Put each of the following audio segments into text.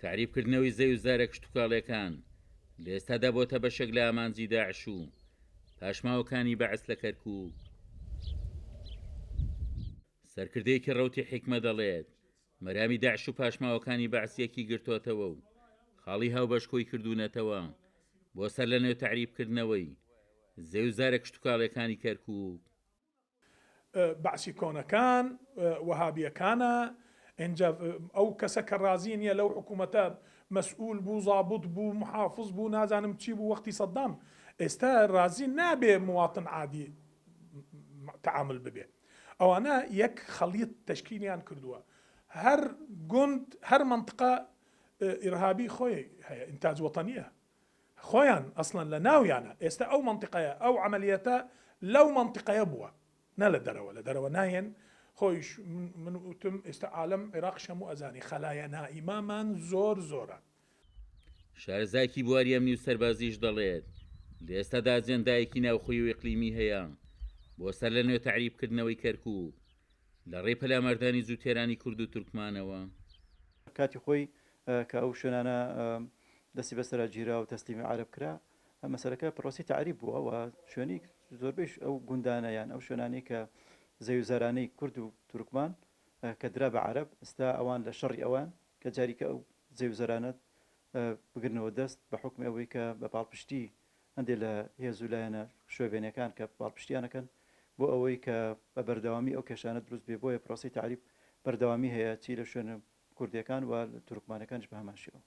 تەعریبکردنەوەی زەوی و زارە کشتوکاڵیەکان لە ئێستادا بۆتە بەشێک لە ئامانجی داعش و پاشماوەکانی بەعس لە کەرکوک. سەرکردەیەکی ڕەوتی حیکمە دەڵێت، مەرامی داعش و پاشماوەکانی بەعس یەکی گرتۆتەوە و خاڵی هاوبەش کۆی کردوونەتەوە بۆ سەرلەنوێ تەعریبکردنەوەی زەوی و زارە کشتوکاڵیەکانی کەرکوک. بەعسی کۆنەکان وەهابیەکانە ئینجا ئەو کەسە کە ڕازی نیە لەو حکومەتە مەسئول بوو زابط بوو محافظ بوو نازانم چی بوو وەختی سەدام ئێستا ڕازی نابێ مواطن عادی تعامل ببێ ئەوانە یەک خەڵیت تەشکیلیان کردووە هەر گوند هەر منطقە ئیرهابی خۆی هەیە ئینتاج وەتەنیە خۆیان ئەسڵەن لە ناویانە ئێستا ئەو مەنتیقەیە ئەو عەمەلیەتە لەو مەنتیقەیە بووە نە لە دەرەوە لە دەرەوە نایەن خۆیش من وتم ئێستا عالەم عێراقیش هەموو ئەزانی خەلایە نائیمامان زۆر زۆرە. شارەزایەکی بواری ئەمنی و سەربازیش دەڵێت، لە ئێستادا ئەجێندایەکی ناوخۆیی و ئیقلیمی هەیە بۆ سەرلەنوێ تەعریبکردنەوەی کەرکوک لە ڕێی پەلاماردانی جوتیارانی کورد و تورکمانەوە. کاتی خۆی کە ئەو شوێنانە دەستی بەسەرا گیرا و تەسلیمی عەرەب کرا، مەسەلەکە پرۆسەی تەعریب بووە و شوێنی زۆربەی ئەو گوندانە یان ئەو شوێنانەی کە زەویوزارانەی کورد و تورکمان کە درا بە عەرەب، ئێستا ئەوان لە شەڕی ئەوان کە جاریکە ئەو زەویوزارانە بگرنەوە دەست بە حوکمی ئەوەی کە بە پاڵپشتی هەندێک لە هێز و لایەنە شۆڤێنیەکان کە پاڵپشتیان ئەکەن بۆ ئەوەی کە بە بەردەوامی ئەو کێشانە دروست بێ بۆیە پرۆسەی تەعریب بەردەوامی هەیە چی لە شوێنە کوردیەکان و تورکمانەکانیش بە هەمان شێوە.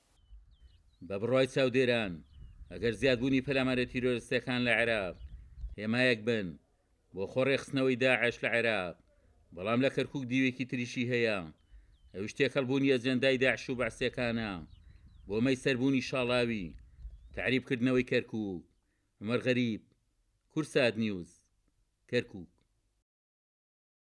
بە بڕوای چاودێران، ئەگەر زیادبوونی پەلامارە تیرۆرستیەکان لە عێراق هێمایەک بن بۆ خۆ ڕێکخستنەوەی داعش لە عێراق، بەڵام لە کەرکوک دیوێکی تریشی هەیە، ئەویش تێکەڵبوونی ئەجێندای داعش و بەعسیەکانە بۆ مەیسەربوونی شاڵاوی تەعریبکردنەوەی کەرکوک. عومەر غەریب، کوردسات نیوز، کەرکوک.